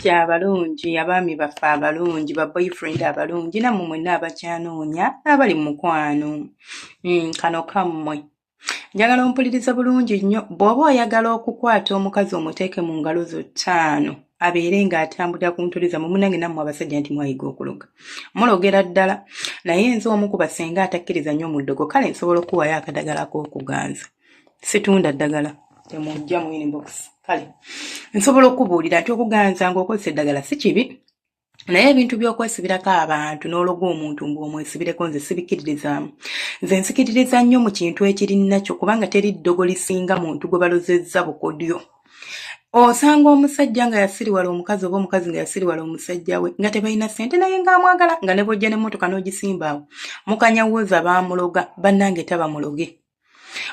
Abasajja abalungi, abaami baffe abalungi, ba boyfriend abalungi, nammwe mwenna abakyanoonya n'abali mu mukwano, kano kammwe. Njagala ompulirize bulungi nnyo. Bw'oba oyagala okukwata omukazi omuteeke mu ngalo zo ttaano abeere ng'atambulira ku ntuli zammwe, munnange nammwe abasajja nti mwayiga okuloga. Mulogera ddala. Naye nze omu ku basenga atakkiriza nnyo mu ddogo, kale nsobola okukuwaayo akadagala ak'okuganza. Situnda ddagala, temujja mu inbox. Kale nsobola okukubuulira nti okuganza ng'okozesa eddagala si kibi, naye ebintu by'okwesibirako abantu n'ologa omuntu mbu omwesibireko nze sibikkiririzaamu. Nze nzikiririza nnyo mu kintu ekiri nakyo, kubanga teri ddogo lisinga muntu gwe balozezza bukodyo. Osanga omusajja nga yasiriwala omukazi oba omukazi nga yasiriwala omusajja we nga tebalina ssente naye ng'amwagala, nga ne bw'ojja n'emmotoka n'ogisimba awo mukanyawooza baamuloga. Bannange taba muloge.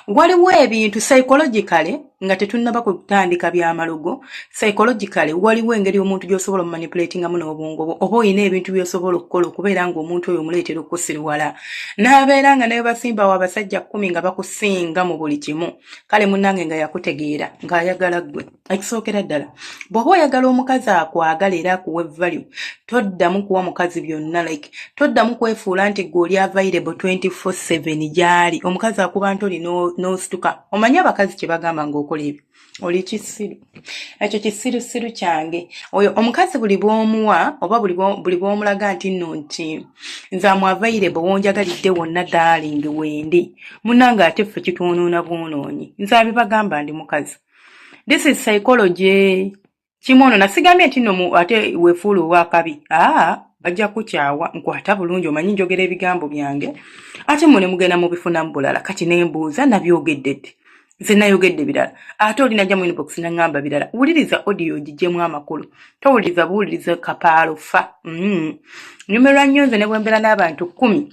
Waliwo ebintu psychologically nga tetunnaba kutandika byamalogo, psychologically waliwo engeri omuntu gy'osobola omumanipulatingamu n'obwongo bwo, oba olina ebintu by'osobola okukola okubeera ng'omuntu oyo omuleetera okukusiriwala n'abeera nga naye basimbawo abasajja 10 nga bakusinga mu buli kimu. Kale munnange nga yakutegeera ng'ayagala ggwe. Ekisookera ddala, bw'oba oyagala omukazi akwagala era akuwe value, toddamu kuwa mukazi byonna. Like toddamu kwefuula nti gwe oli available 24/7 gy'ali. Omukazi akuba ntoli n'osituka. Omanyi abakazi kye bagamba ng'okola ebyo? Oli kisiru, ekyo kisirusiru kyange. Oyo omukazi buli bw'omuwa oba buli bw'omulaga nti nno nti nze am available, wonjagalidde wonna darling wendi, munnange ate ffe kitwonoona bwonoonyi. Nze abibagamba ndi mukazi. This is psychology. Kimwono nasigambye nti nno ate weefuula owakabi, aa bajja kukyawa. Nkwata bulungi, omanyi njogera ebigambo byange ate mmwe ne mugenda mubifunamu bulala. Kati nembuuza, nabyogedde ddi? Nze nayogedde birala, ate oli najja mu inbox naŋŋamba birala. Wuliriza audio ogiggyemu amakulu, towuliriza buwuliriza kapaalo fa. Nyumirwa nnyo nze ne bwe mbeera n'abantu 10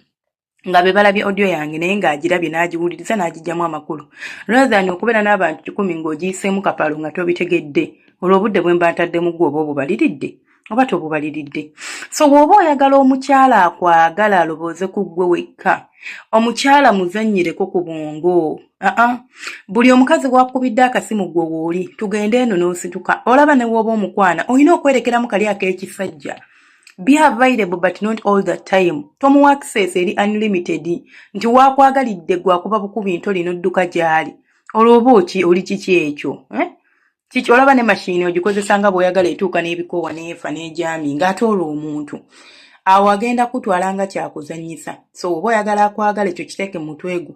nga be balabye audio yange naye ng'agirabye n'agiwuliriza n'agiggyamu amakulu, rather than okubeera n'abantu 100 ng'ogiyiseemu kapaalo nga tobitegedde. Olwo obudde bwe mba ntaddemu gwe oba obubaliridde oba tobubaliridde. So bw'oba oyagala omukyala akwagala alowooze ku ggwe wekka, omukyala muzannyireko ku bwongo. Aa buli omukazi bw'akubidde akasimu, gwe wooli tugende eno n'osituka. Olaba ne w'oba omukwana olina okwerekeramu kali ak'ekisajja. Be available but not all the time. Tomuwa access eri unlimited nti wakwagalidde gwe akuba bukubi ntoli n'odduka gy'ali. Olwo oba oki oli kiki ekyo, eh? Kiki olaba ne mashini ogikozesa nga bw'oyagala, etuuka n'ebikoowa n'efa n'egyami, ng'ate olwo omuntu awo agenda kutwala nga kyakuzannyisa. So oba oyagala akwagala, ekyo kiteeke mu mutwe gwo,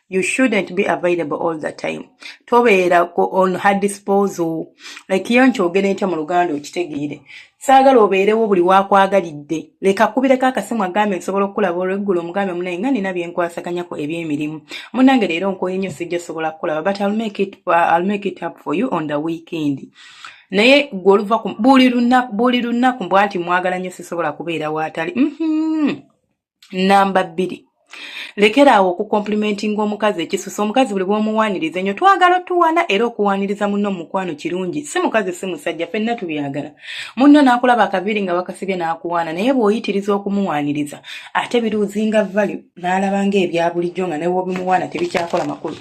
you shouldn't be available all the time. Tobeera on her disposal. Like yo nkyogere ntya mu Luganda okitegeere? Saagala obeerewo buli wakwagalidde. Leka akubireko akasimu agambe nsobola okukulaba olweggulo, omugambe munaye nga nina byenkwasaganyako ebyemirimu, munnange leero nkoye nnyo, sijja sobola kukulaba, but I'll make it up for you on the weekend. Naye gwe oluva buli lunaku buli lunaku mbwa nti mwagala nnyo, sisobola kubeera waatali. Namba 2, lekera awo okucomplimentinga omukazi ekisusa. Omukazi buli bw'omuwaaniriza ennyo, twagala otuwaana, era okuwaaniriza munno mu mukwano kirungi, si mukazi si musajja, ffenna tubyagala. Munno n'akulaba akaviiri nga wakasibye n'akuwaana, naye bw'oyitiriza okumuwaaniriza ate biruuzinga value, n'alaba ng'ebya bulijjo nga ne bw'obimuwaana tebikyakola makulu.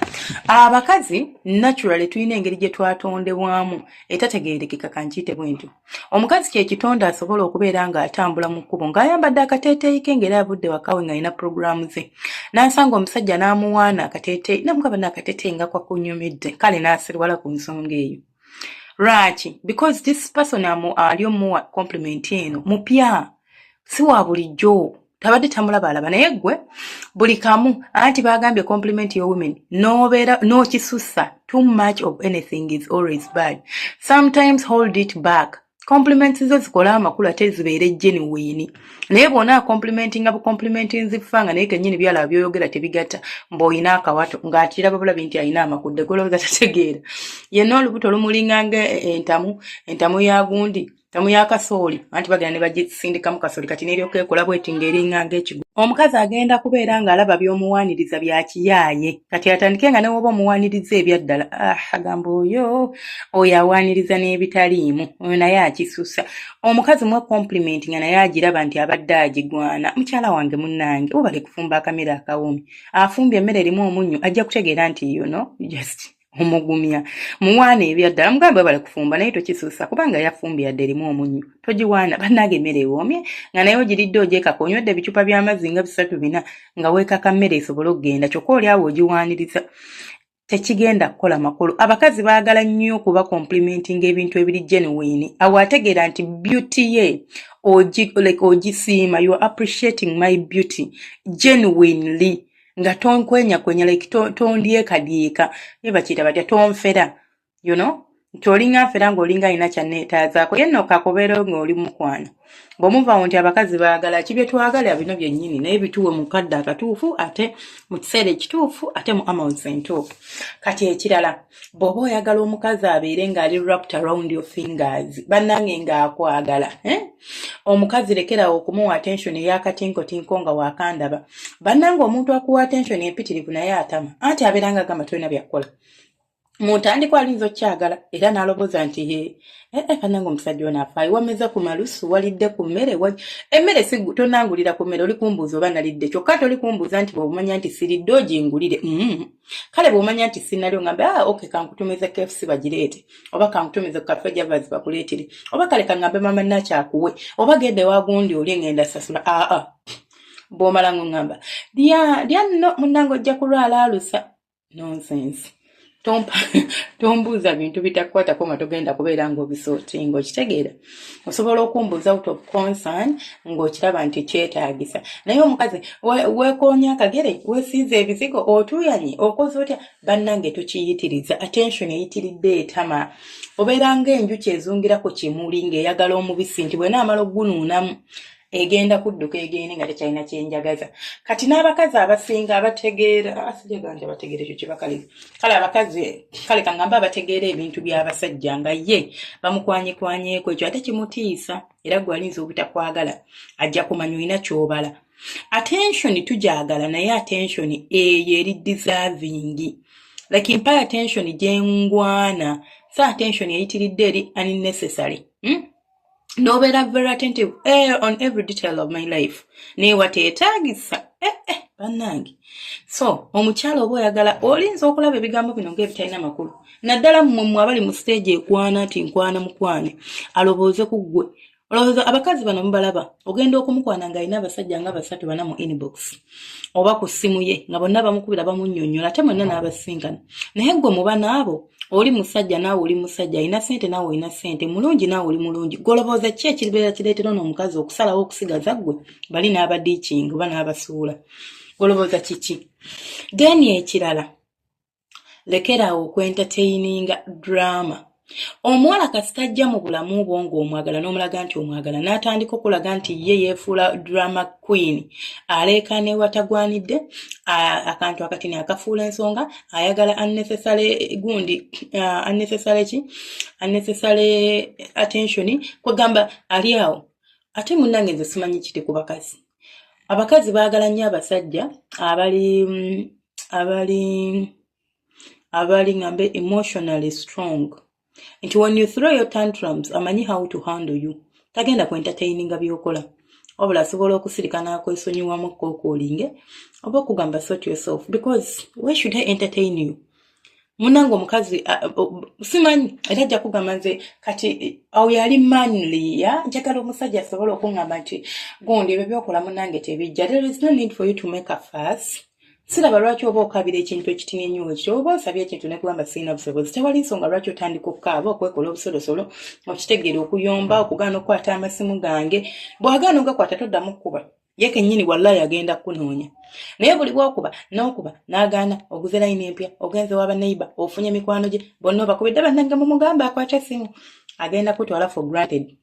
Abakazi naturally tulina engeri gye twatondebwamu etategeerekeka, kankiyite bwe ntyo. Omukazi kye kitonde asobola okubeera ng'atambula mu kkubo ng'ayambadde akateeteeyi ke, ng'era avudde wakawe ng'alina puroguraamu ze, n'asanga omusajja n'amuwaana akateeteeyi, namugamba n'akateeteeyi nga kwakunyumidde, kale n'asirwala ku nsonga eyo. Lwaki? Because this person ali omuwa compliment eno mupya, si wa bulijjo, tabadde tamulabalaba. Naye ggwe buli kamu anti bagambye compliment your women n'obeera n'okisussa. Too much of anything is always bad. Sometimes hold it back. Compliments zo zikole amakulu ate zibeere genuine. Naye bw'ona complimentinga bucomplimenting zifa nga naye kennyini byalaba by'oyogera tebigatta, mbw'olina akawato ng'akiraba bulabi nti alina amakudde, golowooza tategeera yenna olubuto lumulinganga entamu, entamu ya gundi, entamu ya kasooli, anti bagenda ne bagisindikamu kasooli kati n'eryoka ekola bweti ng'eringanga ekigo. Omukazi agenda kubeera ng'alaba by'omuwaaniriza bya kiyaaye. Kati atandike nga ne woba omuwaaniriza ebyaddala, ah, agamba oyo oyo awaaniriza n'ebitaliimu, oyo naye akisusa. Omukazi muwe compliment nga naye agiraba nti abadde agigwana. Mukyala wange munnange, webale kufumba akamere akawoomi. Afumbye emmere erimu omunnyo, ajja kutegeera nti just Omugumya, muwaana ebyaddala, mugambe webale kufumba, naye tokisuusa kubanga yafumbye yadde erimu omunnyu, togiwaana. Bannange, emmere ewoomye nga naye ogiridde, ogyekaka, onywedde ebicupa by'amazzi nga bisatu bina nga weekaka mmere esobole okugenda, kyokka oli awo ogiwaaniriza, tekigenda kukola makulu. Abakazi baagala nnyo okuba complimenting ebintu ebiri genuine. Awo ategeera nti beauty ye like ogisiima, you are appreciating my beauty genuinely, nga tonkwenyakwenya, like tondyekadyeka, ye bakiyita batya, tonfera nti olinga nfera ng'olinga alina kyanneetaazaako. Ye nno kakubeera ng'oli mukwano bw'omuvaawo nti abakazi baagala ki? Bye twagala bino byennyini, naye bituwe mu kadde akatuufu, ate mu kiseera ekituufu, ate mu amounts entuufu. Kati ekirala, bw'oba oyagala omukazi abeere ng'ali wrapped around your fingers, bannange, ng'akwagala, eh? Omukazi lekerawo okumuwa attention ey'akatinkotinko nga wakandaba. Bannange, omuntu akuwa attention empitirivu naye atama, anti abeera nga agamba tolina byakukola. Mu ntandikwa alinza okyagala era n'alowooza nti ye eh, eh, bannange, omusajja ono afaayo, wameze ku malusu, walidde ku mmere, emmere si tonangulira ku mmere, oli kumbuuza oba nalidde, kyokka toli kumbuuza nti bw'omanya nti siridde ogingulire. Kale bw'omanya nti sinali, oŋambe, "Ah, okay, kankutumize KFC bagireete, oba kankutumize ku Cafe Javas bakuleetere, oba kale kaŋŋambe mama nakyakuwe, oba genda ewa gundi oli eŋŋenda sasula." Aa, ah, bw'omala ng'oŋŋamba, "Lya, lya nno munnange, ojja kulwala alusa." Nonsense. Tombuuza bintu bitakukwatako nga togenda kubeera ng'obisortinga. Okitegeera? Osobola okumbuuza out of concern ng'okiraba nti kyetaagisa, naye omukazi weekoonya akagere, weesiiza ebizigo, otuuyanye, okoze otya, bannange, tukiyitiriza. Attention eyitiridde etama. Obeera ng'enjuki ezungira ku kimuli ng'eyagala omubisi, nti bw'enaamala okugunuunamu egenda kudduka egende nga tekyalina kyenjagaza. Kati n'abakazi abasinga abategeera, asijega nti abategeera ekyo kibakaliza, kale abakazi, kale kaŋŋambe abategeera ebintu by'abasajja, nga ye bamukwanyekwanyeeko, ekyo ate kimutiisa, era gwe alinza obutakwagala, ajja kumanya olina ky'obala. Attention tugyagala, naye attention eyo eri deserving, like mpa attention gyengwana, so attention eyitiridde eri unnecessary, N'obeera very attentive on every detail of my life, naye wateetaagisa, bannange. So omukyala oba oyagala, olinza okulaba ebigambo bino ng'ebitalina makulu, naddala mmwe mmwe abali mu stage ekwana nti nkwana mukwane alowooze ku ggwe. Olowooza abakazi bano mubalaba, ogenda okumukwana ng'alina abasajja nga basatu bana mu inbox oba ku ssimu ye, nga bonna bamukubira, bamunnyonnyola, ate mwenna n'abasinkana. Naye ggwe muba n'abo, oli musajja naawe oli musajja, alina ssente naawe olina ssente, mulungi naawe oli mulungi, golowooza ki ekiribeera kireetera ono omukazi okusalawo okusigaza ggwe, bali n'abadiikingi oba n'abasuula? Golowooza kiki? Then ekirala, lekeraawo okwentertaininga drama. Omuwala kasita ajja mu bulamu bwo ng'omwagala, n'omulaga nti omwagala, n'atandika okulaga nti ye yeefuula drama queen, aleekaana ewatagwanidde, akantu akatini akafuula ensonga, ayagala unnecessary gundi, unnecessary ki, unnecessary attention, kwegamba ali awo. Ate munnange, nze simanyi kiti ku bakazi. Abakazi baagala nnyo abasajja abali ngambe emotionally strong, nti when you throw your tantrums, amanyi how to handle you, tagenda ku entertaininga byokola, wabula asobola okusirika n'akwesonyiwamu kookoolinge oba okugamba, "Sort yourself, because why should I entertain you?" Munange, omukazi simanyi era ajja kugamba nze kati awo yali manly ya njagala omusajja asobola okuŋŋamba nti, "Gundi, ebyo byokola munange tebijja. There is no need for you to make a fuss. Siraba lwaki oba okabira ekintu ekitini ennyo ekyo. Oba osabye ekintu nekugamba sirina busobozi, tewali nsonga lwaki otandika okukaaba, okwekola obusolosolo, okitegeera, okuyomba, okugaana okukwata amasimu gange." Bw'agaana ogakwata, toddamu kkuba. Ye kennyini wallayi agenda kukunoonya. Naye buli bwokuba n'okuba n'agaana, oguze layini empya, ogenze wa baneiba, ofunye mikwano gye bonna, obakubidde, "Bannange, mumugamba akwate essimu," agenda kutwala for granted.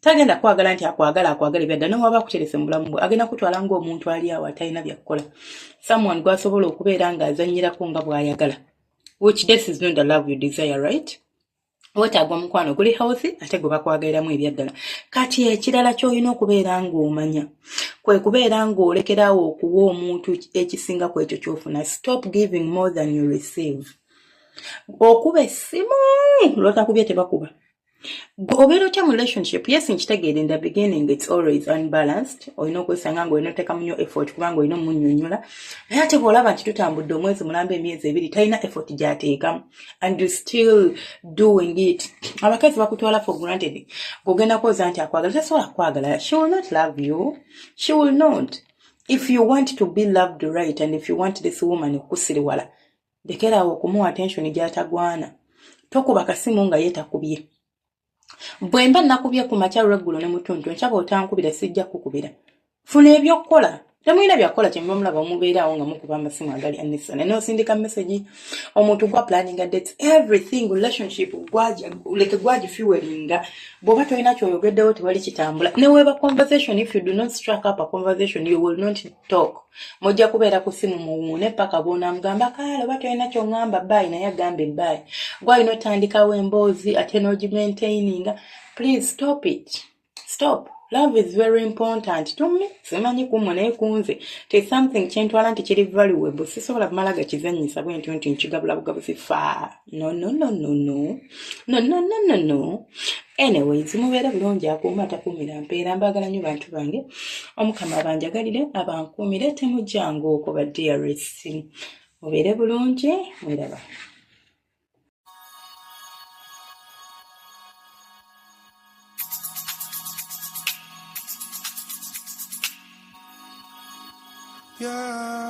Tagenda kwagala nti akwagala, akwagala ebyadda. Newaba akuterese mu bulamu bwe, agenda kutwala ng'omuntu ali awo atalina byakukola, someone gw'asobola okubeera ng'azannyirako nga bw'ayagala, which this is not the love you desire, right? Weetaaga omukwano guli healthy, ate gwe bakwagaliramu ebyaddala. Kati ekirala ky'olina okubeera ng'omanya kwe kubeera ng'olekeraawo okuwa omuntu ekisinga ku ekyo ky'ofuna. Stop giving more than you receive. Okuba essimu lwotakubye tebakuba. Gwe obeera otya mu relationship? Yes, nkitegeera, in the beginning it's always unbalanced, olina okwesanga nga olina oteekamu nnyo effort kubanga olina omunnyonnyola, naye ate bw'olaba nti tutambudde omwezi mulamba, emyezi 2, talina effort gy'ateekamu and you still doing it, abakazi bakutwala for granted. Ng'ogenda kwoza nti akwagala, tasobola kukwagala. She will not love you, she will not. If you want to be loved right and if you want this woman okusiriwala, lekeraawo okumuwa attention gy'atagwana. Tokuba kasimu nga ye takubye. Bwe mba nakubye ku makya, lweggulo ne mutuntu, nkyaba otankubira, sijja kukubira. Funa ebyokukola. Temulina byakukola, kyemuba mulaba omubeeraawo nga mukuba amasimu agali unnecessary, n'osindika message omuntu gwa planninga dates, everything. Relationship leke gwagifuelinga. Bw'oba tolina kyoyogeddewo, tewali kitambula. Neweeba conversation, if you do not strike up a conversation, you will not talk. Mujja kubeera ku simu muwuune paka bw'onaamugamba, kaale oba tolina kyoŋŋamba, bye, naye agambe bye. Gwalina otandikawo emboozi ate n'ogimaintaininga. Please stop it, stop. Love is very important to me. Simanyi kummwe, naye kunze ti something kyentwala nti kiri valuable. Sisobola kumala gakizannyisa bwe ntyo nti nkigabula bugabuzi fa. No, no, no, no, no, no, no, no, no, no. Anyways, mubeere bulungi. Akuuma atakuumira mpeera. Mbaagala nnyo bantu bange. Omukama abanjagalire, abankuumire. Temujjanga okwo ba dearest. Mubeere bulungi, mweraba. Yeah.